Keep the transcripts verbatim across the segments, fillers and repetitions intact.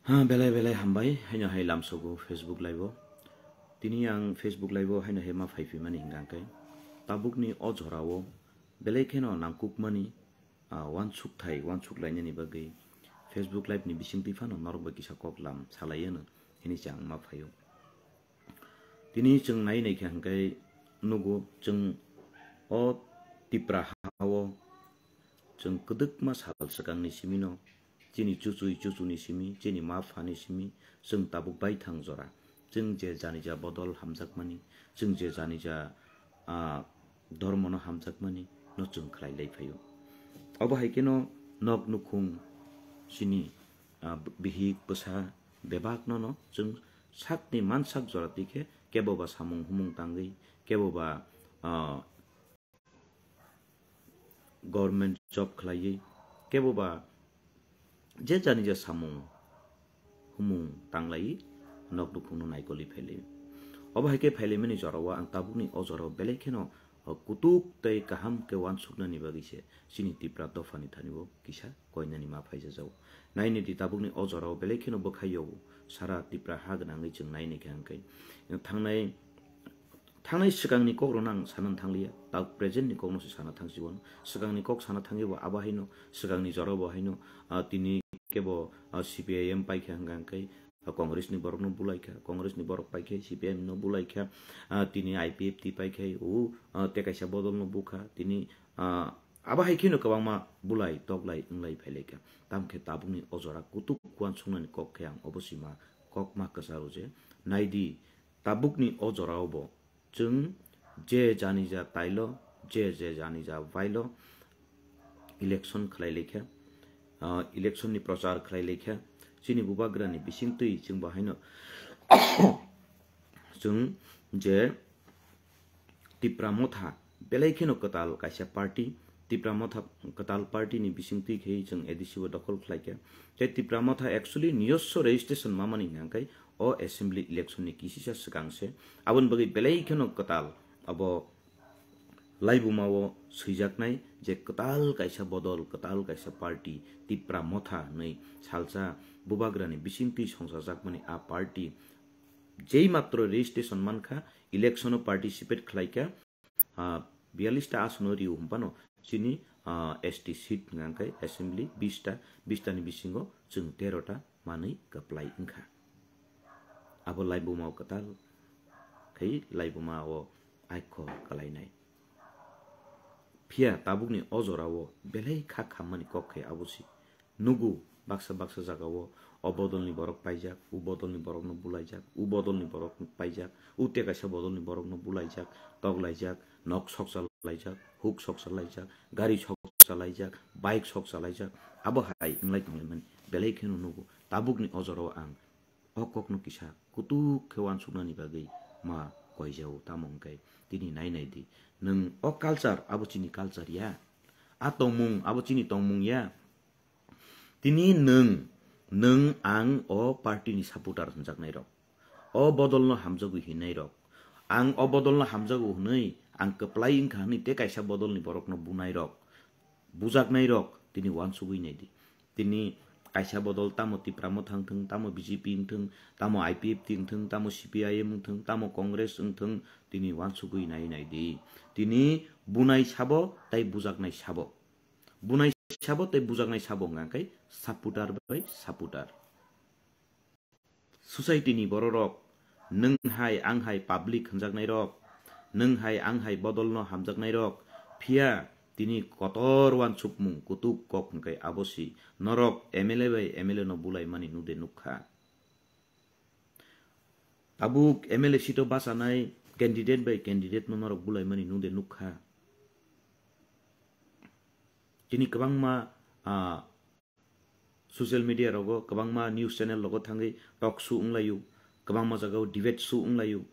Ha, belai belai hambai, haino hai lamsogo Facebook live o. Tini ang Facebook live o haino hai ma phaiphimani hingka khe, tabukni o jorao belai kheno nangkukmani, ah, uansukthai, uansuk lainani bagwi Facebook live ni bisingtwi phano norok bai kisa kok lam salaiano hini se ang ma phaio. Tini chwng nai naikha hingke nugo chwng o Tipra ha-o chwng kwdwkma sal swkangni simino chini chuchwi chuchuni simi, chini ma phani simi chwng tabuk baithang jora. Chwng je janija bodol hamjakmani, chwng je janija, ah, dhormono hamjakmani no chwng khlai lai phaio. Obo hai kheno nok nukhung chini, ah, bihik bwsa bebak no no chwng sakni mansak jora twi khe kebo ba samung humung tangwi, kebo ba, ah, government job khlaiwi, kebo ba je jani ja samung humung tanglaiwi nok nukhungno naikoli phailaiwi. Obo hai khe phailaimani jorao ang tabukni o jorao belai kheno, o, kutuk tei kaham khe uansuknani bagwi se chini Tipra dophani thani bo kisa koinani ma phaijajago. Nainidi tabukni o jorao belai kheno bwkhai yago sara Tipra ha gwnangwi chwng nai naikha hwnkhe thangnai Thangnai swkangni kokrokno ang sana thanglia, tak present ni kokno se sana thangsigo. Swkangni kok sana thangwi bo abo haino, swkangni jora bo haino, ah, tini kebo, ah, C P I M paikha hwnkha hwnkhe, ah, Congress ni borokno bulaikha, Congress ni borok paikhe C P I M no bulaikha, ah, tini I P F T paikhe, o, ah, tei kaisa bodolno bukha, tini, ah, abo hai kheno kwbangma bulai, toklai, wnglai phailaikha. Tamkhe tabukni o jora kutuk uansuknani kok khe ang obo sima kok ma kwcharo je, naidi, tabukni o jorao bo chwng je jani ja tailo, je je jani ja bailo election khlai laikha, ah, election ni prochar khlai laikha, chini bubagrani bisingtwi chwng bo haino chwng je Tipra Motha belai kheno kwtal kaisa party, Tipra Motha kwtal party ni bisingtwi khe chwng A D C o dokhol khlaikha. Tei Tipra Motha actually niyoswo registration mamani hwnka khe o assembly election ni kisisa swkang se. Aboni bagwi belai kheno kwtal abo laibuma o swijaknai je kwtal kaisa bodol, kwtal kaisa party, Tipra Motha hwnwi salsa bubagrani bisingtwi songchajakmani a party jei matro registration mankha, election o participate khlaikha, ah, biyallis ta asono rio hwnphano chini, ah, S T seat hwnka khe assembly bis ta, bis ta ni bisingo chwng tero ta manwi kwplai wngkha. Abo laibuma o kwtal khai laibuma o aiko kwlainai. Phiya tabukni o jorao belai kha khammani kok khe abo si. Nugo, baksa baksa jagao o bodolni borok paijak, u bodolni borokno bulaijak, u bodolni borok paijak, u tei kaisa bodolni borokno bulaijak, toklaijak, nok soksa laijak, huk soksa laijak, gari soksa laijak, bike soksa laijak, abo hai wnglai tonglaimani belai kheno nugo. Tabukni o jorao ang o kokno kisa kutuk khe uansuknani bagwi ma koijao, tamo hwnkhe tini nai nai di. Nwng o culture, abo chini culture ya. A tongmung, abo chini tongmung ya. Tini nwng, nwng ang o party ni supporter hwnjaknai rok, o bodol no hamjagwi hinai rok, ang o bodol no hamjago hwnwi ang kwplai wngkha hwnwi tei kaisa bodol ni borok no bunai rok, bujaknai rok tini uansugwi nai di. Tini kaisa bodol tamo Tipra Motha wngthwng, tamo B J P wngthwng, tamo I P F T wngthwng, tamo C P I M wngthwng, tamo Congress wngthwng, tini uansugwi nai nai di. Tini bunai sabo tei bujaknai sabo. Bunai sabo tei bujaknai sabo hwnka khe supporter bai supporter. Society ni bororok, nwng hai ang hai public hwnjaknai rok, nwng hai ang hai bodol no hamjaknai rok, phiya tini kotor uansukmung kutuk kok hwnkhe abo si norok M L A bai M L A no bulaimani nude nukha. Tabuk M L A seat o bachanai candidate bai candidate no norok bulaimani nude nukha. Tini kwbangma, ah, social media rogo, kwbangma news channel rogo thangwi talk show wnglaio, kwbangma jagao debate show wnglaio,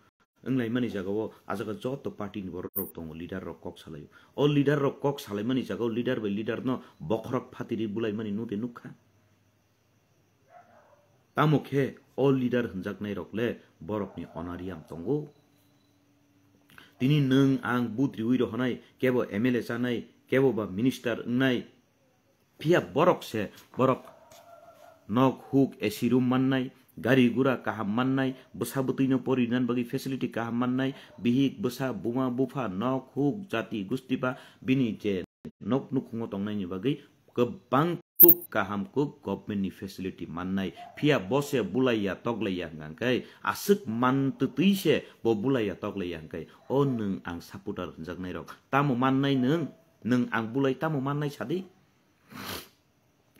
wnglaimani jagao a jaga joto party ni borok rok tongo, leader rok kok salaio. O leader rok kok salaimani jagao leader bai leader no bokhorok phatiri bulaimani nude nukha. Tamo khe o leader hwnjaknai rok le borok ni onariam tongo. Tini nwng ang budriwi rohonai, kebo M L A chanai, kebo ba minister wngnai. Phiya borok se, borok nok huk A C room mannai, gari gura kaham mannai, bwsa bwtwino porinan bagwi facility kaham mannai, bihik bwsa buma bupha nok huk jati gusti ba bini je nok nukhungo tongnaini bagwi kwbang kuk kaham kuk government ni facility mannai, phiya bo se bulaiya toklaiya hwnkha khe aswk man twtwi se bo bulaiya toklaiya hwnkhe o nwng ang supporter hwnjaknai rok tamo mannai nwng, nwng ang bulai tamo mannai sadi?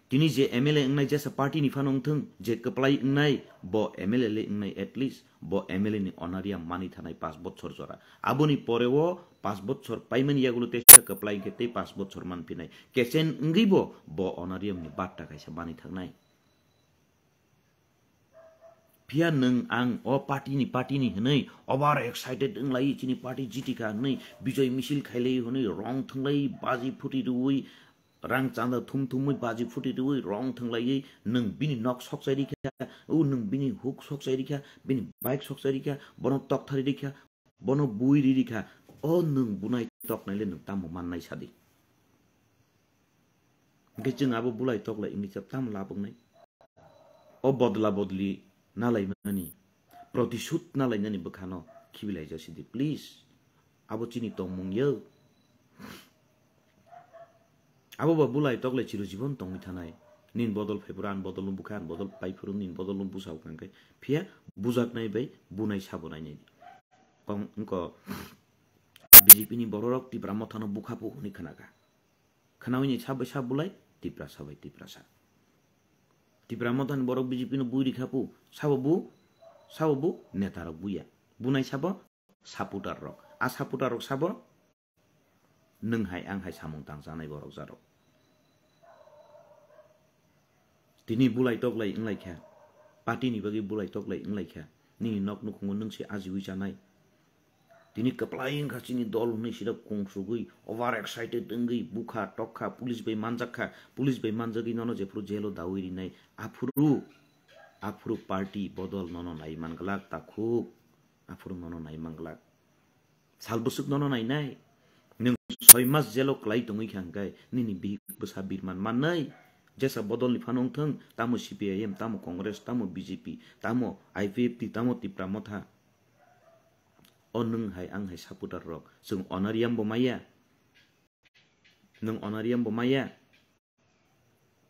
Tini je M L A wngnai jesa party ni phano wngthung, je kwplai wngnai bo M L A le wngnai, at least bo M L A ni honorarium mani thanai paanch bochor jora. Aboni pore o paanch bochor paimani yagulo teisa kwplai wngkhe tei paanch bochor manphinai. Kechen wngwi bo bo honorarium ni batta kaisa mani thangnai. Phiya nwng ang o party ni, party ni hwnwi over excited wnglai, chini party jitikha hwnwi bijoi misil khailai hwnwi rong thwnglai baji phuti rwui rang chanda thum thumwi baji phuti rwui rong thwnglaiwi nwng bini nok sokchai rikha, o nwng bini huk sokchai rikha, bini bike sokchai rikha, bono tokthari rikha, bono bui ri rikha, o nwng bunai toknaile nwng tamo mannai sadi? Hwnkhe chwng abo bulai toklai wngwi khe tamo lab wngnai? O bodla bodli nalaimani, protisud nalainani bwkhano khibilaijak sidi, please. Abo chini tongmung yo. Abo ba bulai toklai chiro jibon tongwi thanai. Nini bodol phaiphuru ani bodol no bukha, ani bodol phaiphuru nini bodol no busa bukha hwnkhe. Phiya bujaknai bai bunai sabo nainai di. Kong wngko B J P ni bororok Tipra Mothano bukha phu hwnwi khnakha. Khnaui ni sabo sabo bulai, Tiprasa bai Tiprasa. Tipra Mothani borok B J P no bui rikha pu, sabo bu, sabo bu neta rok buya. Bunai sabo supporter rok. A supporter rok sabo nwng hai ang hai samung tangchanai borok jarok. Tini bulai toklai wnglaikha, party ni bagwi bulai toklai wnglaikha, nini nok nukhungo nwng se ajiwi chanai. Tini kwplai wngkha chini dol hwnwi sida kungsugwi, over excited wngwi, bukha, tokha, police bai manjakkha, police bai manjagwi nono jephuru jail o dawi rinai, aphuru, aphuru party bodol nono nai manglak takhuk, aphuru nono nai manglak. Sal bwswk nono nainai? Nwng soi mas jelo kwlai tongwi kha hwnkhe nini bihik bwsa birman mannai. Jesa bodolni phano wngthwng, tamo C P I M, tamo Congress, tamo B J P, tamo I P F T, tamo Tipra Motha. O nwng hai ang hai supporter rok. Chwng honorarium bo maya. Nwng honorarium bo maya.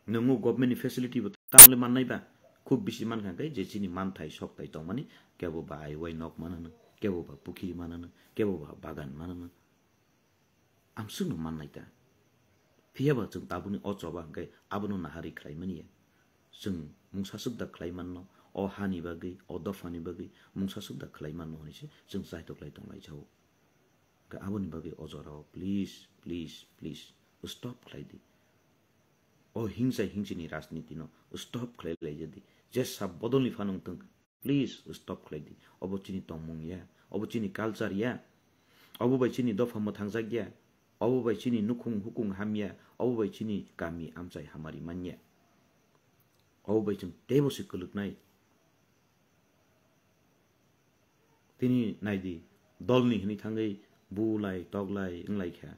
Nwngo government ni facility bo tamle mannai ba, khub bisi mankha khe je chini manthai sokthai tongmani, kebo ba highway nok manano, kebo ba pukhiri manano, kebo ba bagan manano. Amsukno mannai ta. Phiya ba chwng tabukni o choba hwnkhe abono nahari khlai mani ya. Chwng mungsa swk da khlai manno, o hani bagwi, o dophani bagwi mungsa swk da khlai manno hwnwi se chwng chaitok lai tong lai jao. Hwnkhe aboni bagwi o jorao please, please, please stop khlai di. O hingsa hingsini rajniti no stop khlai lai jadi. Jesa bodolni phano wngthwng, please stop khlai di. Obo chini tongmung ya, obo chini culture ya, obo bai chini dopha mwthangjak ya, obo bai chini nukhung hukung hamya, obo bai chini kami amchai hamari manya. Obo bai chwng teibo se kwlwknai. Tini naidi, dolni hwnwi thangwi bulai toklai wnglaikha,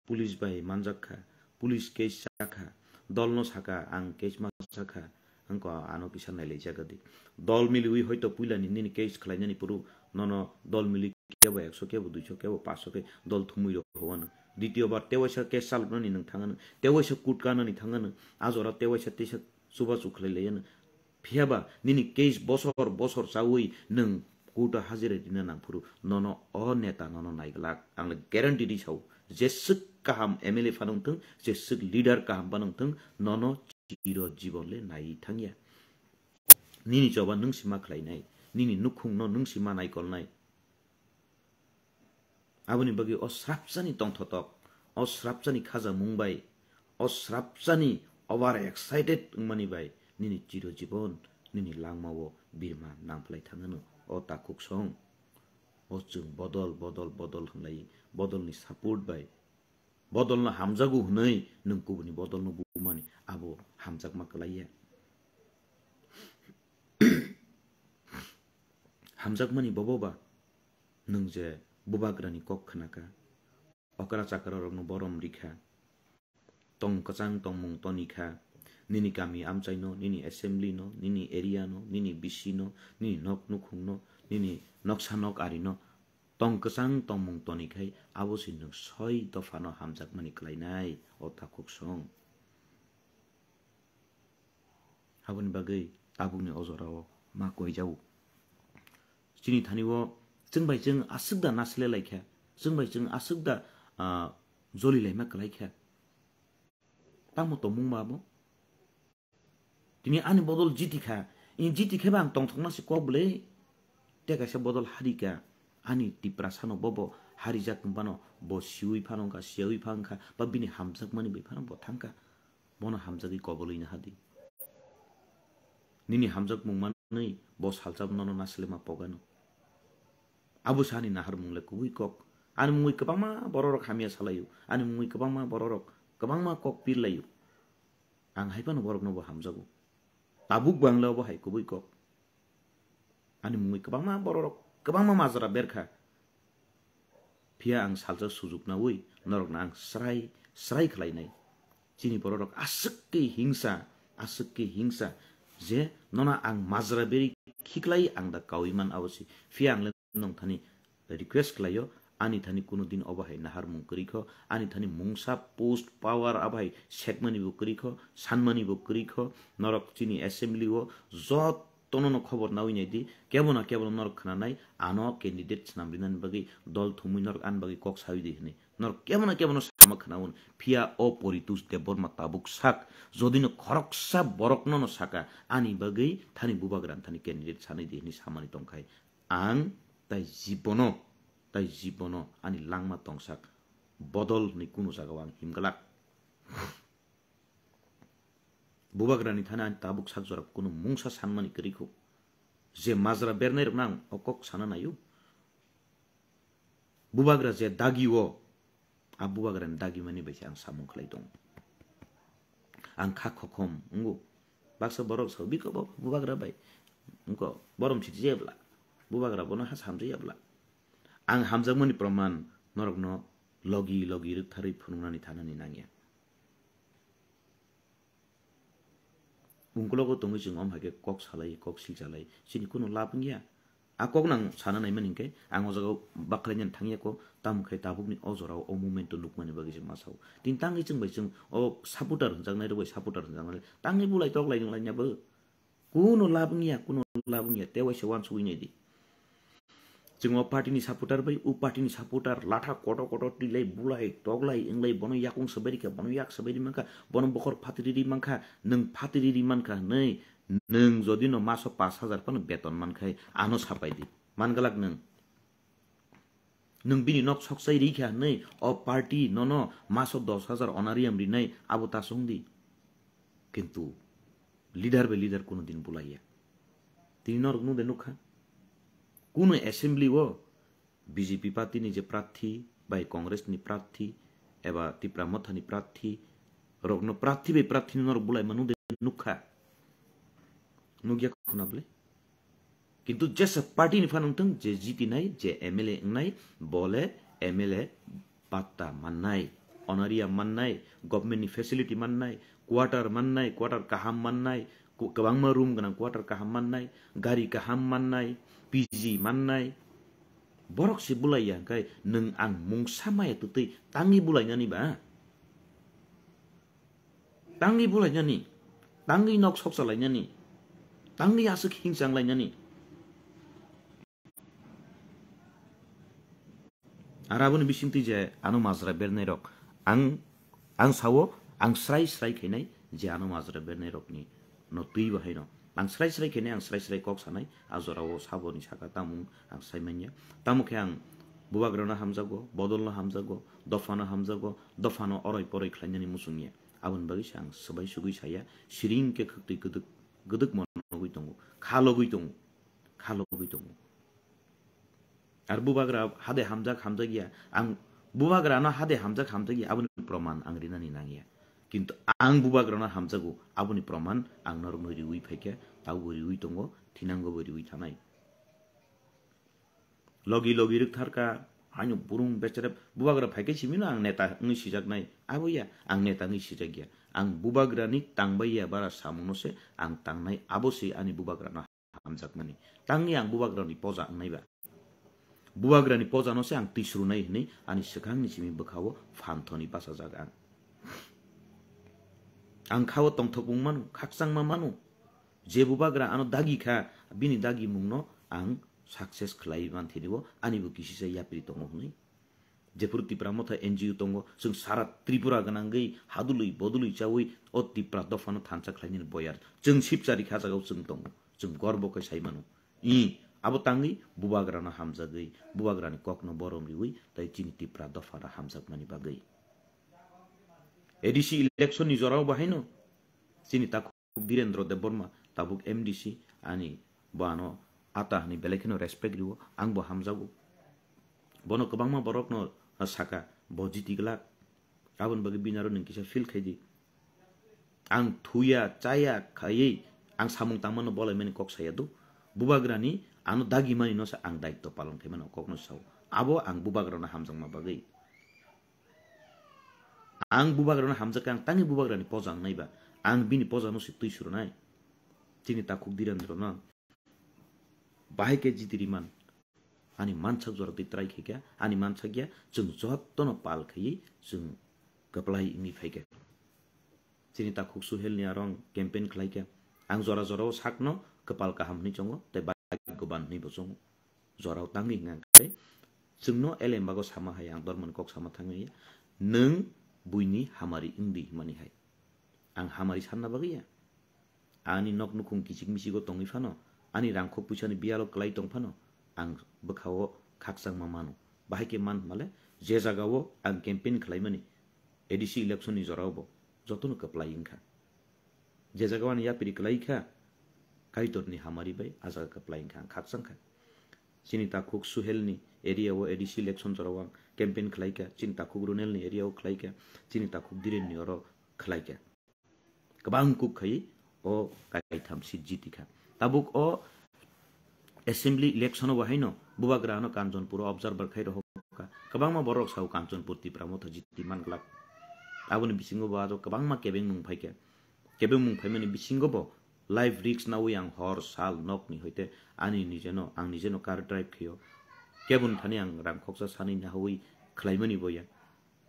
police bai manjakkha, police case chakha, dolno saka ang case ma chakha, wngkha ano kisa nailaijak di. Dol miliwi hoito puilani nini case khlainani phuru nono dol mili kebo ekso, kebo duiso, kebo paanch so khe dol thumwi rw hwano. Ditio bar tewaisa case chaloknani nwng thangano, tewaisa kut kanani thangano, a jora tewaisa teisa chubachu khlai laiano. Phiya ba nini case bosor bosor chaui nwng court o hajira rina nang phuru nono o neta nono naiglak. Ang le guarantee ri sao, jeswk kaham M L A phano wngthwng, jeswk leader kaham phano wngthwng, nono chiro jibon le nai thangya. Nini choba nwng sima khlainai, nini nukhung no nwng sima naikolnai. Aboni bagwi o srapsani tongthotok, o srapsani khajamung bai, o srapsani over excited wngmani bai nini chiro jibon, nini langmao birma nangphlai thangano o takhuk song. O chwng bodol, bodol, bodol hwnlai, bodolni support bai, bodolno hamjago hwnwi nwng kubuni bodolno bumani abo hamjakma kwlaiya. Hamjakmani bobo ba? Nwng je bubagrani kok khnakha, okra chakra rokno borom rikha, tong kwchang tongmung tonikha, nini kami amchaino, nini assembly no, nini area no, nini bisi no, nini nok nukhung no, nini noksa nok ari no tong kwchang tongmung toni khai abo se nwng soi dophano hamjakmani klainai o takhuk song. Aboni bagwi tabukni o jorao ma koijao. Chini thani o chwng bai chwng aswk da nasle lai kha, chwng bai chwng aswk da, ah, joli laima kwlai kha. Tamo tongmung ba bo? Tini ani bodol jiti kha, in jiti khe ba ang tongthokna se kok bwle. Te kaisa bodol hari kha, ani Tiprasa no bobo harijak wng phano, bo siwi phano wngkha, siyawi pha wngkha, ba bini hamjakmani bai phano bo thangkha. Bono hamjagwi kobolwi naha di. Nini hamjakmung manwi bo salsa nono naslema pogano. Abo se ani naharmung le kubui kok. Ani mungwi kwbangma bororok hamya salaio. Ani mungwi kwbangma bororok kwbangma kok pirlaio. Ang hai phano borokno bo hamjago. Tabuk bo ang le obo hai kubui kok. Ani mungwi kwbangma bororok kwbangma majra berkha. Phiya ang salsa sujuk nawi norokno ang srai srai khlainai. Chini bororok aswk khe hingsa, aswk khe hingsa je nono ang majra beri khiklai ang da kawi man abo se. Phiya ang le nong thani request khlaio, ani thani kuno din obo hai naharmung kwrwi kho, ani thani mungsa post power abo hai sekmani bo kwrwi kho, sanmani bo kwrwi kho, norok chini assembly o jot tono no khobor nawi nai di, kebo na kebo no norok khna nai, ano candidate swnam rinani bagwi dol thumwi norok ani bagwi kok sawi di hwnwi. Norok kebo na kebo no sama khna un, phiya o Poritos Debbarma tabuk sak, jodi no khoroksa borok no no saka, ani bagwi thani bubagra thani candidate sanai di hwnwi samani tongkhai, ang tai jibono, tai jibono ani langma tongsak bodol hwnwi kunu jaga o ang himglak. Bubagrani thani ani tabuk sak jora kunu mungsa sanmani kwrwi kho. Je majra bernai rokno ang o kok sana naio. Bubagra je dagi o, a bubagrani dagi mani bai se ang samung khlai tongo. Ang kha khokhom wngo. Baksa borok sa biko bo bubagra bai. Wngko borom siti jebla. Bubagra bono ha samjaya bla. Ang hamjakmani proman norokno logi logi rwktharwi phunuknani thanani nangya. Ungkulogo tongwi chwng om hai khe kok salai, kok silchalai, chini kunu lab wngya. A kok nang sana naimani hinkhe ang o jaga o bakhalainani thangya kho, tamo khe tabukni o jorao o movement o nukmani bagwi se ma sao. Tini tangwi chwng bai chwng o supporter hwnjaknai rok bai supporter hwnjaknai tangwi bulai toklai nunglaina bo. Kuno lab wngya, kuno lab wngya, tei waisa uansugwi naidi. Chwng o party ni supporter bai, o party ni supporter latha kotor kotor twilai, bulai, toklai, wnglai, bono yakung swbai rikha, bono yak swbai ri mankha, bono bokhor phatri ri mankha, nwng phatri ri mankha hwnwi, nwng jodi no maso pash hajar phano beton mankhai, ano sapai di. Mangalak nwng. Nwng bini nok sokchai ri kha hwnwi o party nono maso dos hajar honorarium rinai abo ta song di. Kintu leader bai leader kuno din bulaiya. Tini norok nung de nukha. Kuno assembly o B J P party ni je prarthi bai Congress ni prarthi eba Tipra Motha ni prarthi rokno prarthi bai prarthi norok bulai manu de nukha. Nukya khuna bwle. Kintu jesa party ni phano wngthung je jitinai, je M L A wngnai, bole M L A patta mannai, honorarium mannai, government ni facility mannai, quarter mannai, quarter kaham mannai, ku-, kwbangma room gwnang quarter kaham mannai, gari kaham mannai, P G mannai. Borok se bulaiya hwnkhe nwng ang mungsa maya twtwi tangwi bulainani ba? Tangwi bulainani, tangwi nok soksa lainani, tangwi aswk hingsang lainani. Ar aboni bisingtwi je ano majra bernai rok ang, ang sao, ang srai srai khainai je ano majra bernai rokni no twi bo haino. Ang srai srai khainai, ang srai srai kok sanai, a jorao saboni saka tamung ang sai manya. Tamo khe ang bubagrano hamjago, bodolno hamjago, dophano hamjago, dophano oroi poroi khlainani muchungya. Aboni bagwi se ang swbai sugwi saya, siring khe khwktwi kwdwk, kwdwk monogwi tongo, kha logwi tongo, kha logwi tongo. Ar bubagra hade hamjak hamjak ya, ang bubagrano hade hamjak hamjak ya, aboni proman ang rinani nangya. Kintu ang bubagrano hamjago, aboni proman ang norokno riwi phaikha, taubo riwi tongo, thinango bo riwi thanai. Logi logi rwktharkha, haino burung becherep bubagra phaikhe simino ang neta wngwi sijaknai, abo ya, ang neta wngwi sijakya. Ang bubagrani tangbai ya bara samungno se ang tangnai, abo se ani bubagrano hamjakmani. Tangwi ang bubagrani poja wngnai ba. Bubagrani pojano se ang tisrunai hwnwi ani swkangni simi bwkhao phanthoni bachajak ang. Ang khao tongthokmung mano, khakchangma mano. Je bubagra ano dagi kha, bini dagimungno ang success khlai manthinio, anibo kisisa yapri tongo hwnwi. Jephuru Tipra Motha N G O tongo, chwng sara Tripura gwnangwi hadului bodului chawi o Tipra dophano thansa khlainani boyar. Chwng sipchari kha jagao chwng tongo. Chwng gorbo khe sai mano. I, abo tangwi bubagrano hamjagwi, bubagrani kokno borom riwi, tai chini Tipra dophano hamjakmani bagwi. A D C election ni jorao bo haino chini takhuk Birendra Debbarma, tabuk M D C, ani bo ano ata hwnwi belai kheno respect riwo, ang bo hamjago. Bono kwbangma borokno saka, bo jiti glak. Aboni bagwi bini aro nwng kisa feel khai di. Ang thuya, chaya, khaiwi ang samung tangmano bolaimani kok saya do. Bubagrani ano dagimani no sa ang daitto palon khaimano kokno sao. Abo ang bubagrano hamjakma bagwi. Ang bubagrano hamjakha, ang tangwi bubagrani poja wngnai ba. Ang bini pojano se twi suronai. Chini takhuk Birendra no. Bahai khe jiti riman. Ani mansak jora twi try khaikha, ani mansak ya, chwng jotono pal khaiwi chwng kwplai wngwi phaikha. Chini takhuk Suhelni aro ang campaign khlaikha. Ang jora jorao sakno kwpal kaham hwnwi chongo, tei bhagyoban hwnwi bo chongo. Jorao tangwi hwnka khe, chwngno elem bago sama hai, ang dormani kok sama thangwi ya, nwng buini hamari wngdi hwnmani hai. Ang hamari sanna bagwi ya. Ani nok nukhung kichik michigo tongwi phano, ani rangkhok puisani biyalo kwlai tong phano, ang bwkhao khakchangma mano. Bahai khe man hwnmale, je jagao ang campaign khlaimani, A D C election ni jorao bo jotono kwplai wngkha. Je jagao ani yapri kwlai kha, Kaitorni hamari bai a jaga kwplai wngkha, ang khakchang kha. Chini takhuk Suhelni area o A D C election jorao ang campaign khlai kha, chini takhuk Runelni area o khlai kha, chini takhuk Dhirenni oro khlai kha. Kwbang kuk khai o kaitham seat jiti kha. Tabuk o assembly election o bo haino bubagra ano Kanchanpur o observer khai rohok kha. Kwbangma borok sao Kanchanpur Tipra Motha jiti man glak. Aboni bisingo bo aro kwbangma kebengmung phai kha. Kebengmung phaimani bisingo bo life risk nawi ang hor sal nokni hoite ani nijeno, ang nijeno car drive khaio. Kebun thani ang rang khoksa sani nahawi khlaimani bo ya.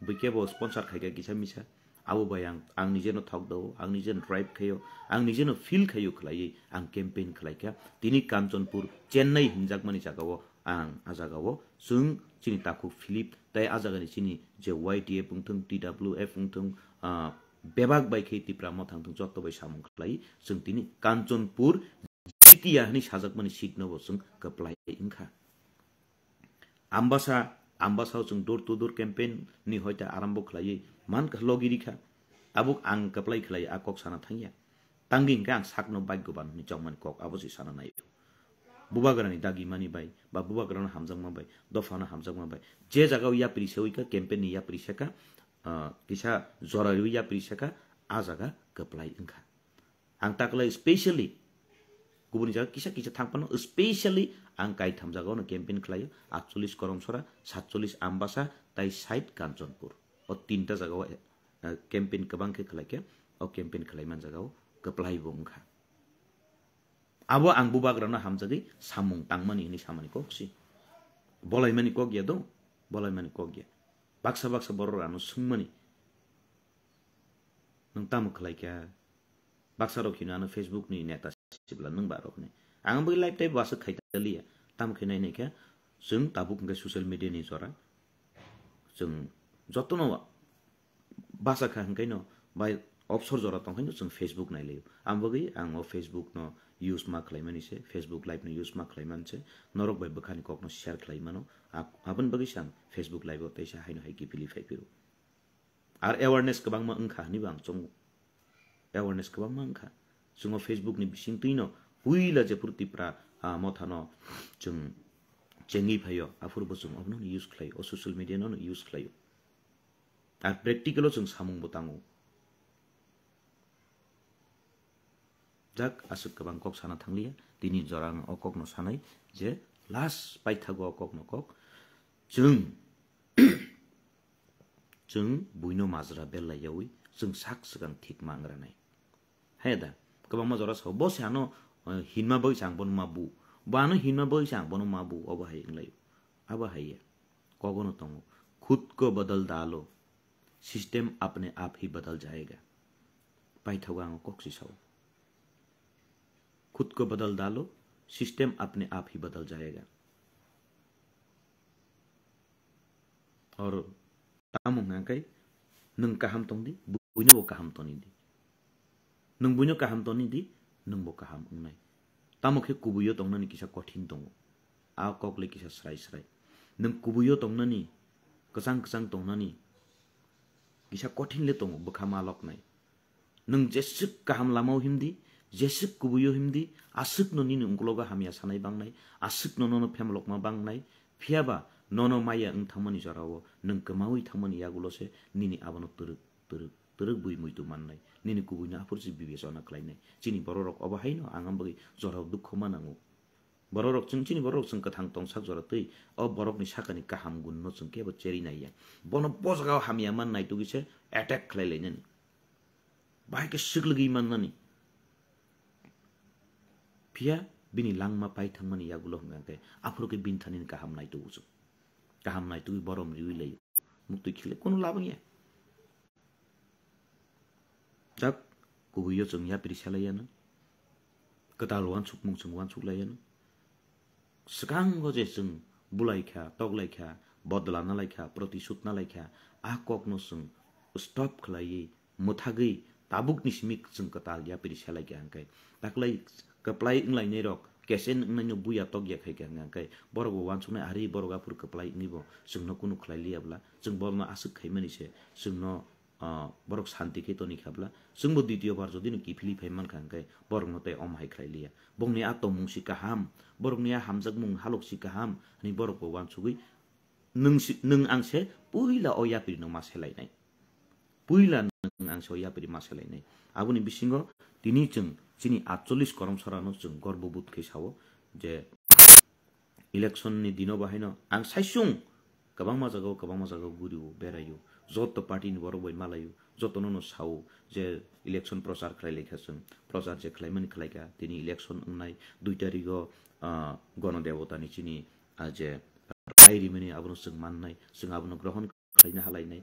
Bui kebo sponsor khaikha kisa misa. Abo bai ang, ang nijeno thok dao, ang nijeno drive khaio, ang nijeno feel khaio khlaiwi ang campaign khlaikha. Tini Kanchanpur, Chennai hinjakmani jagao ang a jagao chwng chini takhuk Philip tai a jagani chini je Y T F wngthung, T W F wngthung, ah, bebak bai khe Tipra Motha wngthung joto bai samung khlai chwng tini Kanchanpur jitiya hwnwi sajakmani seat no bo chwng kwplai wngkha. Ambasa, Ambasao chwng door to door campaign ni hoite arambo khlaiwi man logi rikha. Tabuk ang kwplai khlai a kok sana thangya. Tangwi hwnkhe ang sakno bhagyoban hwnwi chongmani kok abo se sana nai. Bubagrani dagimani bai, ba bubagrano hamjakma bai, dophano hamjakma bai. Je jagao yapri sewi kha, campaign ni yapri seka, ah, kisa jora riwi yapri seka, a jaga kwplai wngkha. Ang taklai specially kubuni jaga kisa kisa thang phano specially ang kaitham jagao no campaign khlaio, atchollis Koromsora, satchollis Ambasa, tai sait Kanchanpur. O tinta jagao, eh, campaign kwbang khe khlai khe, o campaign khlai man jagao kwplai bo wngkha. Abo ang bubagrano hamjagwi samung tangmani hwnwi samani kok si. Bolaimani kok ya do, bolaimani kok ya. Baksa baksa borok ano swngmani. Nwng tamo khlai kha? Baksa rok hino ano Facebook ni neta sibla nwng ba rok ni. Ang bai live tai bwswk khai ta liya. Tamo khe nai nai khe chwng tabuk hwnkhe social media ni jora. Chwng jotono basa kha hwnkhe no bai obsor jora tong khe no chwng Facebook nai laio. Ang bagwi ang o Facebook no use ma khlai mani se, Facebook live no use ma khlai man se, norok bai bwkhani kok no share khlai mano. Ab-, aboni bagwi se ang Facebook live o teisa haino hai kiphilwi phai phiro. Ar awareness kwbangma wngkha hwnwi bo ang chongo. Awareness kwbangma wngkha. Chwng o Facebook ni bisingtwi no puila jephuru Tipra, ah, Motha no chwng chengwi phaio, aphuru bo chwng obono use khlaio, o social media no use khlaio. Ar practical o chwng samung bo tango. Jak aswk kwbang kok sana thangliya, tini jora ang o kok no sanai je last paithago o kok no kok chwng, chwng buino majra bellai yawi Chwng sak swkang thik ma wngranai. Haya da, kwbangma jora sao, bo se ano, eh, hinma bagwi se ang bono ma bu. Bo ano hinma bagwi se ang bono ma bu, obo hai wnglaio. Abo hai ya. Kogono tongo. Khud ko badal dalo. System apne aap hi badal jayega. Paithago ang kok si sao. Khud ko badal dalo, system apne aap hi badal jayega. Or tamo hwnka khe nwng kaham tong di, buino bo kaham toni di. Nwng buino kaham toni di, nwng bo kaham wngnai. Tamo khe kubuio tongnani kisa kothin tongo. A kok le kisa srai srai. Nwng kubuio tongnani, kwchang kwchang tongnani kisa kothin le tongo, bwkha ma loknai. Nwng jeswk kaham lamao himdi, jeswk kubuio himdi, aswkno nini ungklogo hamya sanai bangnai, aswkno nono phemlokma bangnai, phiyaba nono maya wng thangmani jorao nwng kwmaui thangmani yagulo se nini abono twrwk, twrwk, twrwk bui muitu mannai, nini kubuino aphuru se bibechona khlainai. Chini bororok obo haino ang bagwi jorao dukho ma nango. Bororok chwng chini bororok chwng kwthang tongsak jora twi o borokni sakani kaham gunno chwng kebo cheri naiya. Bono bo jagao hamya man naitugwi se attack khlai lainani. Bahai khe swklwgwi mannani. Phiya bini langma pai thangmani yagulo hwnka khe aphuru khe bini thani kaham naitugo chwng. Kaham naitugwi borom riwi lai. Muktwi khile kono labang ya. Jak kubuio chwng yapri selai yano. Kwtal wansukmung chwng wansuk lai yano. Swkango je chwng bulai kha, tok lai kha, bodla na lai kha, protisud na lai kha, a kokno chwng stop khlaiwi, mwthagwi, tabukni simi chwng kwtal yapri selai kha hwnkhe. Taklai kwplai wnglainai rok, kesen wngnaino buya tok ya khai kha hwnkhe, borok bo wansuknai ari borok aphuru kwplai wngwi bo chwngno kunu khlai liya bwla, chwng borokno aswk khaimani se, chwngno ah, borok santi khe toni kha bwla, chwngbo ditio bar jodi no kiphilwi phai mankha hwnkhe borokno tei omo hai khlai liya. Bongni a tongmung si kaham, borokni a hamjakmung halok si kaham, hwnwi borok bo wansugwi nwng si, nwng ang se puila o yapri no ma selainai. Puila nwng ang se o yapri ma selainai. Aboni bisingo tini chwng chini atchollish korom sora no chwng gorbo bodh khe sao je election ni dino bahaino ang saisung kwbangma jagao, kwbangma jagao gurio, beraio, joto party ni borok bai malaio, jotono no sao je election prochar khlai laikha chwng, prochar je khlaimani khlaikha, tini election wngnai dui tarigo, ah, Ganadevata ni chini, ah, je rai rimani abono chwng mannai, chwng abono grohon khlaina halainai.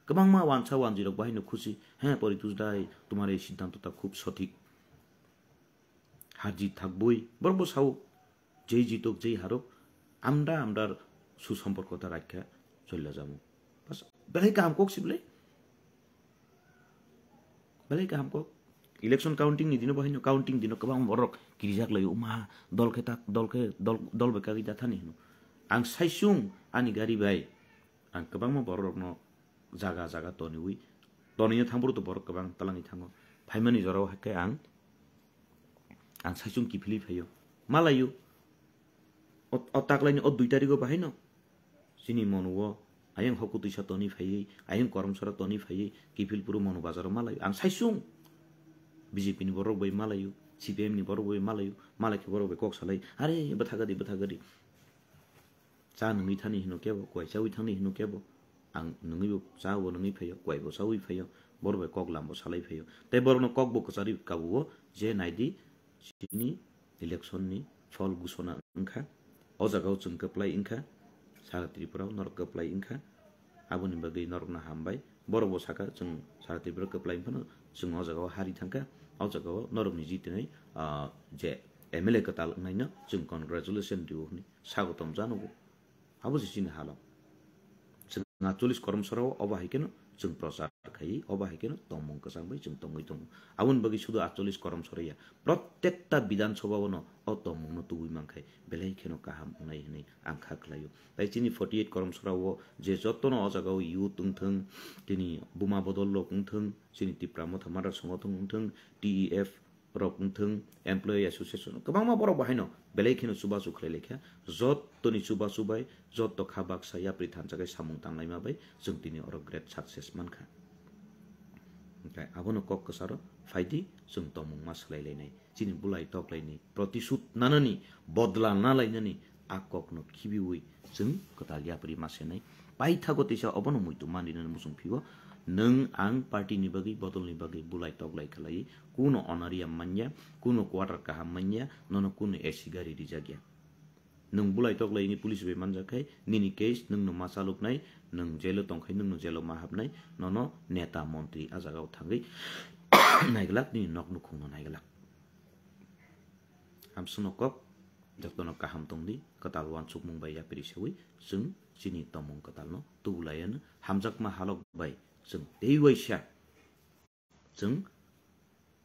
Kwbangma wansa wanjwi rok bahaino khusi, "He Paritosh dai, tumhara ye siddhanto ta khub sothik." Harjit thakboi, borok bo sao, "Jei jitok, jei harok, amda amdar susomporko ta rakha cholya jamo." Bas, belai kaham kok si belai. Belai kaham kok. Election counting ni dino bahaino, counting dino kwbang borok kirijak lai, "Uma, dol khe ta, dol khe, dol, dol bai kagwi ta thani," hino. Ang saisung ani gari bai, ang kwbangma borok rokno jaga jaga toniwi, tonino thangphuru to borok kwbang talangwi thango. Phaimani jorao haikhe ang, ang saisung kiphilwi phaio. Malaio. O, o taklaini o dui tarigo bahaino. Chini monuo ayang hoku twisa toni phaiwi, ayang koromsora toni phaiwi, kiphil puru monu bazaro malaio. Ang saisung. B J P ni borok bai malaio, C P M ni borok bai malaio, malai khe borok bai kok salai, "Are, bwtha gadi, bwtha gadi." Cha nungwi thani hino kebo, kwai chawi thangni hino kebo. Ang nungwi bo cha bo nungwi phaio, kwai bo chawi phaio, borok bai kok lam bo salai phaio. Tei borokno kok bo kwcharwi kabuo je naidi chini election ni phol gusona wngkha. O jagao chwng kwplai wngkha, sara Tripura o norok kwplai wngkha. Aboni bagwi norokno hambai. Borok bo saka chwng sara Tripura kwplai wngphano chwng o jagao hari thangkha. O jagao norokni jitinai, ah, je M L A kwtal wngnaino chwng congratulation rio hwnwi sagotom janogo. Abo se chini halo. Chwng atchollish korom sorao obo hai kheno chwng prochar khai, obo hai kheno tongmung kwchang bai chwng tongwi tongo. Aboni bagwi sudu atchollish korom soraya. Protekta Bidhan Sabha o no o tongmung no tubui mankhai belai kheno kaham wngnai hwnwi ang kha khlaio. Tai chini forty eight korom sorao je jotono o jagao youth wngthwng, tini buma bodol rok wngthwng, chini Tipra Motha Mada Songothon wngthwng, T E F rok wngthwng, employee association, kwbangma borok bo haino belai kheno chubachu khlai laikha. Jotoni chubachu bai joto kha baksa yapri thansa khe samung tanglaima bai chwng tini oro great success mankha. Hwnkhe abono kok kwcharo phaidi chwng tongmung ma swlai lainai. Chini bulai toklaini, protisud nanani, bodla na lainani a kokno khibiui chwng kwtal yapri ma senai. Paithago teisa obono muitu manrinani muchung phio. Nwng ang party ni bagwi, bodol ni bagwi bulai toklai khlai, kuno honorarium manya, kuno quarter kaham manya, nono kuno A C gari rijak ya. Nwng bulai toklai ni police bai manjak khai, nini case nwng no ma chaluk nai, nwng jail o tong khai, nwng no jail o ma hap nai, nono neta montri a jaga o thangwi naiglak, nini nok nukhung no naiglak. Hamsung no kok, jotono kaham tong di, kwtal wansukmung bai yapri sewi, chwng chini tomung kwtal no tubulai ano, hamjakma halok bai, chwng tei waisa, chwng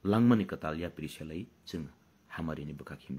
langmani kwtal yapri selai, chwng hamari ni bwkha khim